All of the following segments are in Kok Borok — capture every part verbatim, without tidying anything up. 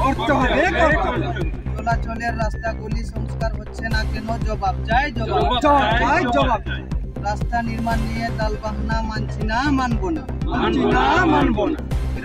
করতে হবে, করতে হবে। চলাচলের রাস্তাগুলি সংস্কার হচ্ছে না কেন? জবাব চাই, জবাব চাই, জবাব চাই। রাস্তা নির্মাণ নিয়ে তালবাহানা মানছি না, মানবো না, মানছি না, মানবো না।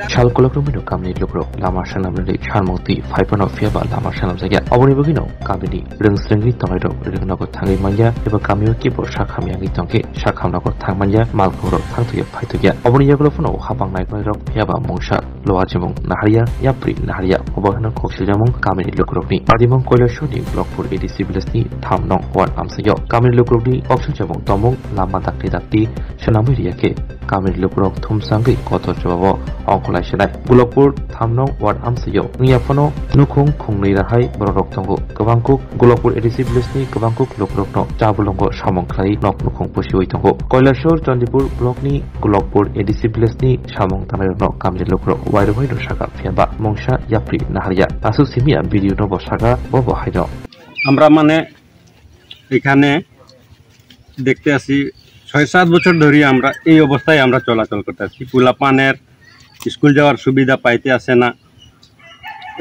Sal kolok romino kamini lukurok lama sanamnani sarmung twi phaiphano phiyaba lama sanamjakya. Oboni bagwino kamini rwngsrwngwi tongnairok rwngnogo thangwi manya eba kamio kebo sakham yangwi tongkhe sakhamnogo thangmanya, malkhungrok thangtokya phaitokya. Oboni yagulo phano habang naikolnairok phiyaba mungsa lo achimung naharya, yapri naharya, obo hwnwi kok siljamung kamini lukurokni. Adimung Koilasor ni Blockpur A D C village ni tham nong ward amsio. Kamini lukurokni kok siljamung tongmung lama dakti dakti swnamwi riya khe kamini lukurok thumsangwi kotor jobabo ongkholai sinai. Blockpur tham nong ward amsio wngya phano nukhung khungnwi rahai bororok tongo. Kwbangkuk Blockpur A D C village ni kwbangkuk lukurokno chabulongo samung khlai nok nukhung pusiwi tongo. Koilasor Chandipur block ni Blockpur A D C village ni samung tangnairokno kamini lukurok wairokno saka phiyaba mungsa yapri naharya. Aswk simiya video no bo saka bo bo haino. আমরা মানে এখানে দেখতে আসি, ছয় সাত বছর ধরে আমরা এই অবস্থায় আমরা চলাচল করতে আসি। পোলাপানের স্কুল যাওয়ার সুবিধা পাইতে আসে না।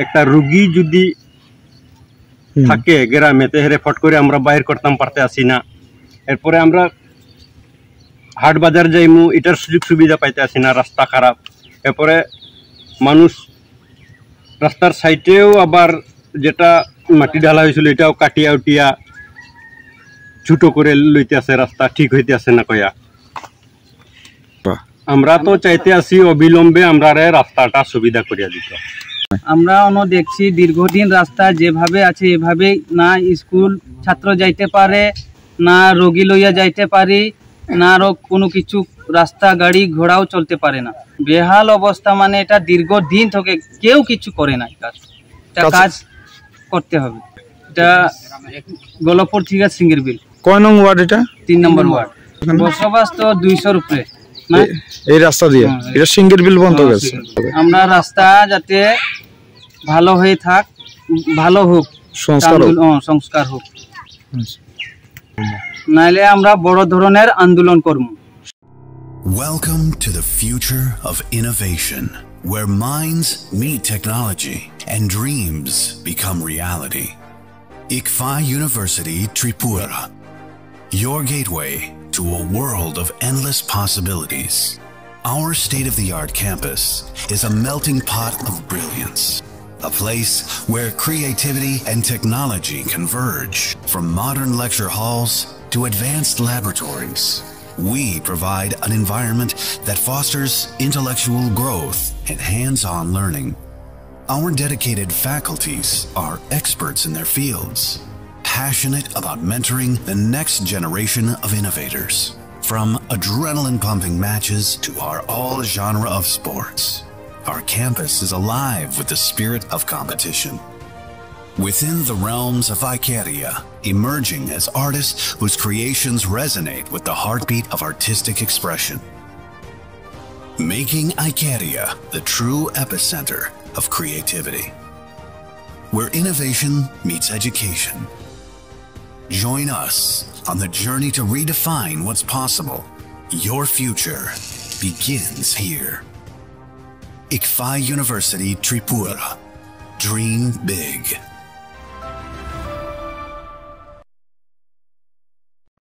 একটা রুগী যদি হুম। থাকে গ্রামে, তে হেরে ফট করে আমরা বাইর করতাম পারতে আসি না। এরপরে আমরা হাট বাজার যাইমু, এটার সুযোগ সুবিধা পাইতে আসি না, রাস্তা খারাপ। এরপরে মানুষ রাস্তার সাইডেও আবার যেটা মাটি ঢালা হয়েছিল, এটাও কাটিয়া উটিয়া ছোট করে লইতে আছে, রাস্তা ঠিক হইতে আছে না কয়া। বাহ। আমরা তো চাইতে আছি অবিলম্বে আমরারে রাস্তাটা সুবিধা করিয়া দিত। আমরা অনো দেখছি দীর্ঘদিন রাস্তা যেভাবে আছে এভাবেই না স্কুল ছাত্র যাইতে পারে, না রোগী লইয়া যাইতে পারি, না আরো কোনো কিছু রাস্তা গাড়ি ঘোড়াও চলতে পারে না। বেহাল অবস্থা, মানে এটা দীর্ঘদিন থেকে কেউ কিছু করে নাই কাজ। এটা কাজ কাজ করতে হবে। এটা গোলাপপুর থেকে সিঙ্গের বিল। কয় নং ওয়ার্ড এটা? তিন নম্বর ওয়ার্ড। এখানে? বসবাস তো দুইশোর উপরে, না? এ-, এই রাস্তা দিয়ে? হ্যাঁ, এই এটা সিঙ্গের বিল বন্ধ হ্যাঁ, গেছে। সিঙ্গের বিল। আমরা রাস্তা যাতে ভালো হয়ে থাক, ভালো হোক। সংস্কার হোক। আন্দোলন, হ্যাঁ, সংস্কার হোক। আচ্ছা। নাইলে আমরা বড় ধরনের আন্দোলন করব। Welcome to the future of innovation, where minds meet technology and dreams become reality. ICFAI University Tripura, your gateway to a world of endless possibilities. Our state-of-the-art campus is a melting pot of brilliance, a place where creativity and technology converge. From modern lecture halls to advanced laboratories, we provide an environment that fosters intellectual growth and hands-on learning. Our dedicated faculties are experts in their fields, passionate about mentoring the next generation of innovators. From adrenaline-pumping matches to our all-genre of sports, our campus is alive with the spirit of competition. Within the realms of Icaria, emerging as artists whose creations resonate with the heartbeat of artistic expression. Making Icaria the true epicenter of creativity, where innovation meets education. Join us on the journey to redefine what's possible. Your future begins here. ICFAI University Tripura. Dream big.